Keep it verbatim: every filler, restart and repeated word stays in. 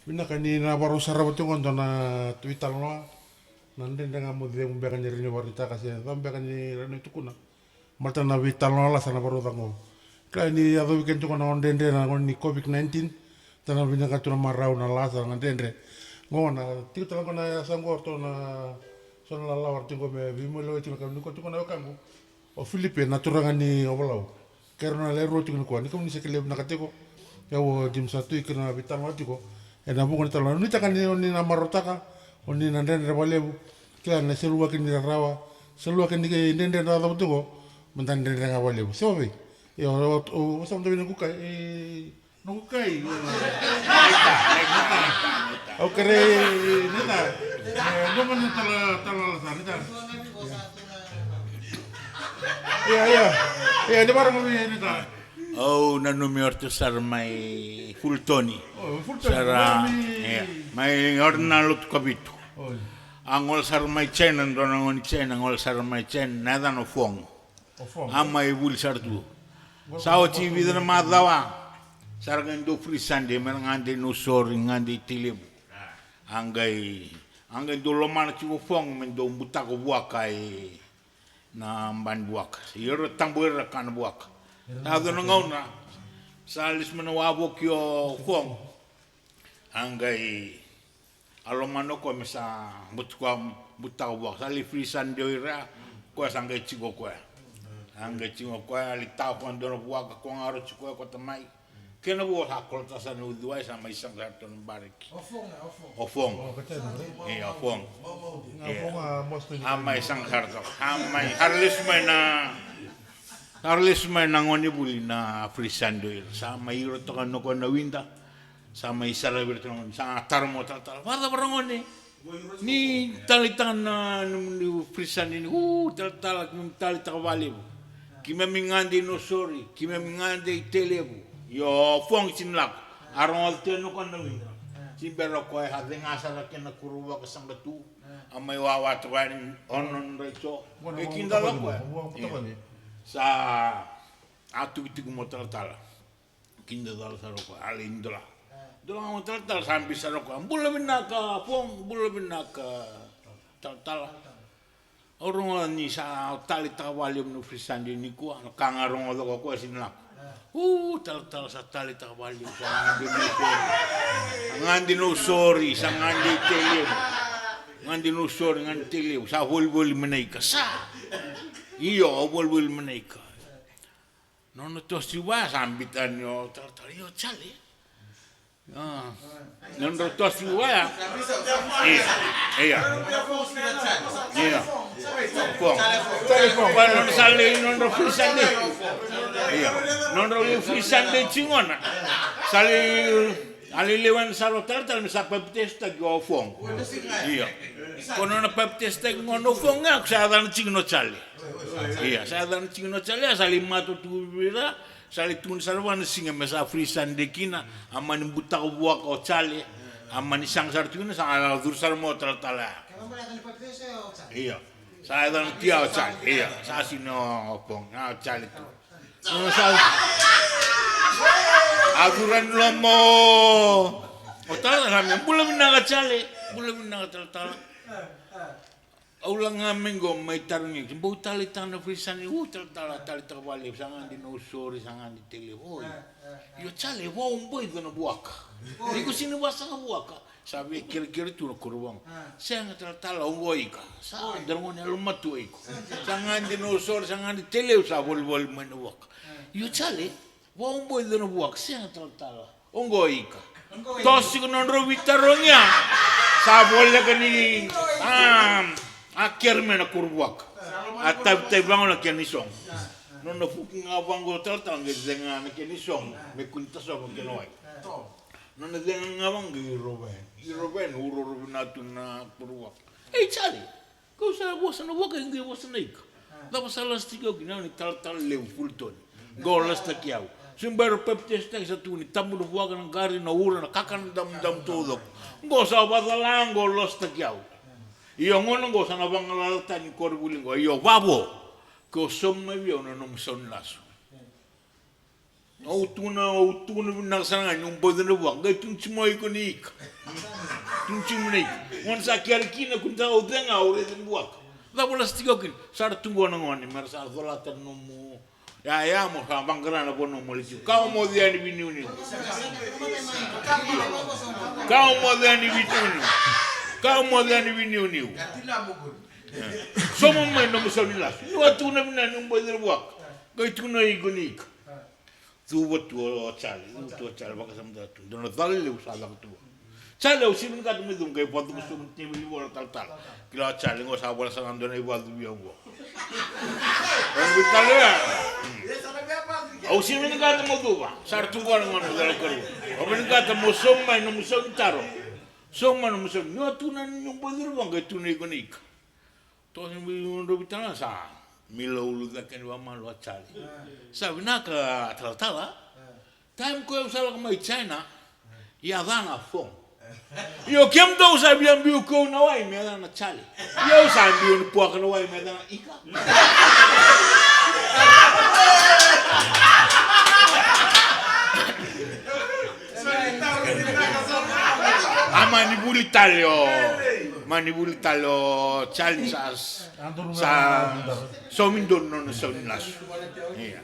Vinaka ni na varau sarava tiko qo dua na veitalanoa. Na dredre ga mo cegu beka ni rawa ni vakaraitaka se cava beka ni rawa ni tukuna. Baleta na veitalanoa lasa na varau caka qo. Kila ni yacovi keda tiko na dredre na gauna ni COVID nineteen. Tana vinaka tu na marau na lasa na dredre. Qo na tiko tale qo na yasa qo ratou na so na lalawa ratou tiko me veimaliwai tiko na ka ni ko tiko na wekaqu. O Filipe na turaga ni Ovalau. Kei rau na lewe rua tiko nikua, ni kemuni sa kilai vinaka tiko. Ia o Jim sa tu i kei na veitalanoa tiko. Ena vuqa ni talanoa. Nuitaka ni, o ni na marautaka, o ni na dredre vakalevu. Kila na seluwaki ni rarawa. Seluwaki ni dredre na cava tiko. Meda dredre ga vakalevu. Se vavei. Ia o, o, o, o, sa mada vei na kuka, e, Noqu kai. Au kere, neta. E, noma ni tala, tala la sa, neta. Ia, ia. Ia, ni vara mo mi, neta. Au nanumi o ratou sara mai Fulton. O, Fulton. Sara, ia. Mai ora na lotu Kavitu. Oi. A gole sara mai China, dua na gone ni China, gole sara mai China, na yacana o Fong. O Fong. A mai vuli sara tu. Sa oti vica na macawa. Sa ra qai dau free Sunday, me ra gade i Nausori, gade i Tailevu. A qai, a qai dau lomana tiko o Fong me dau butako vuaka i na bani vuaka. I ira tabu ira kana vuaka. Sa yaco na gauna. Sa lesu mai na wavoki o Fong. A qai A lomana o koya me sa butu koya, butako vuaka. Sa lai free Sunday o ira, koya sa qai tiko koya. A qai tiko koya, a lai taka koya dua na vuaka, koya ga rau tiko koya, koya tamai. Kena vuaka sa kolota sara na uciwai, sa mai saqa sara tu na bareki. O Fong, o Fong. O Fong. Io, o Fong. A mai saqa sara toka. A mai, sa ra lesu mai na, sa ra lesu mai na gone vuli na free Sunday o ira. Sa mai iro toka na koya na wida. Sa mai sara vei iratou na gone, sa taro mai o talatala. Vakacava ragone? Ni taleitaka na nomuni free Sunday ni, u, talatala, keimami taleitaka vakalevu. Keimami gade i Nausori, keimami gade i Tailevu. Io, o Fong sini lako. A rogoca tiko na koya na wida. Sini bera o koya, a cega sara kena kuro vakasaqa tu. A mai wawa toka yani, ono na rai so. E kidacala o koya. Sa a tukituki mai o talatala. Kidacala sara o koya, a lai dola. Dola ga mai o talatala, sa biu sara o koya. Bula vinaka Fong, bula vinaka talatala. Au rogoca ni sa taleitaka vakalevu na free Sunday nikua, na ka ga rogoca o koya sini lako. U, talatala sa taleitaka vakalevu, sa gade i Nausori. Sa gade i Nausori, sa gade i Tailevu. Gade i Nausori, gade i Tailevu, sa volivoli mai na ika, sa. Io, au volivoli mai na ika. Nona tosi vaya sa biuta yani o talatala, io, Charlie. A. Nodra tosi vaya. Ia, ia. Ia. Fong. Fong. Vaya nona sa lai nodra free Sunday. Ia. Nodra lai free Sunday tiko gona. Sa lai A lai lewena sara o talatala me sa papitaisotaki o Fong. Ia. Ko nona papitaisotaki gona o Fong ya, ko sa yacana tiko o Charlie. Ia, sa yacana tiko o Charlie, a sa lai matau tu vei ira, sa lai tukuna sara vua na siga me sa free Sunday kina, a mani butako vuaka o Charlie, a mani saga sara tu kina, sa curu sara mai o talatala ya. Ia. Sa yacana tiko o Charlie, ia, sa sega ni o Fong, a o Charlie tu. Sa a curu yani loma o talatala, sa mai bula vinaka Charlie, bula vinaka talatala. Au la ga mai qo mai tarogi, bau taleitaka na free Sunday, u talatala, taleitaka vakalevu, sa gade i Nausori, sa gade i Tailevu. Oi. Io Charlie, vakaobo i co na vuaka. Iko sega ni vakasaqa vuaka. Sa via kerekere tu na koro vua. Sega talatala, oqo ika. Sa dua na gone yalomatua iko. Sa gade i Nausori, sa gade i Tailevu, sa volivoli mai na vuaka. Io Charlie, vakaobo i co na vuaka. Sega talatala, oqo ika. Toso tiko nodrau veitarogi ya. Sa voleka ni a kere mai na koro vuaka. A tavitavi vaqo na kena isogo. Nona vuki ga vaqo talatala qai cega na kena isogo me kua ni tasova na kena wai. Nona cega ga vaqo qai irova yani. Irova yani, urouro vinaka tu na koro vuaka. Ei Charlie, kau sa vosa na vuaka, qai vosa na ika. Cava sa lasutaki au kina, ni talatala levu Fulton. Qo lasutaki au. Sega beka era papitaisotaki, sa tukuni tabu na vuaka, na qari, na ura, na kakana damudamu taucoko. Qo sa vakacala, qo lasutaki au. Ia gona qo sa na vagalalataki ni koronivuli qo. Io vavo. Ke o sauma mai vei au na nomu sau ni lasu. Au tukuna, au tukuna vinaka sara ga niu bauta na vuaka, qai tukuna tiko mai o iko ni ika. Tunu tiko mai na ika. Gona sa kele kina, kua ni sa au cega, au raica ni vuaka. Cava la sa tiko kina? Sa ra tu qo na gone, me ra sa colata na nomu yaya, mo sa vaqara na vanua mo lai tiko. Ka o moce yani veiniuniu. Ka o moce yani veiniuniu. Ka o moce yani veiniuniu. Sauma mai na nomu sau ni lasu. Ni o tukuna vina ni o boi cere vuaka. Qai tukuna iko ni ika. Cuva tu o Charlie, cuva tu o Charlie, vakasamataka tu. Dua na cala levu sa caka tu. Charlie, au sega ni kata mo cuva, qai vakacuva sobu na teveli vua na talatala. Kila o Charlie, qo sa vola sara na dua na ivacuvi au qo. Au vei tale ya. Au sega ni kata mo cuva. Sa ra tu qo na gone mo cala karua. Au vei ni kata mo sauma mai nomu sau ni taro. Sauma mai nomu sau ni, ni o tukuna ni o boi cere vuaka, qai tukuna iko ni ika. Toso ni vei nodrau veitalanoa sa mila ulu cake ni vakamalua Charlie. Sa vinaka talatala. Taim ko au sa lako mai China, ia cana fom. Io kemudou sa via biu keu na wai me yacana Charlie. Ia au sa biu ni puaka na wai me yacana ika. A mani vuli tale o, mani vuli tale o Charlie sa, sa saumi donu nona sau ni lasu. Ia.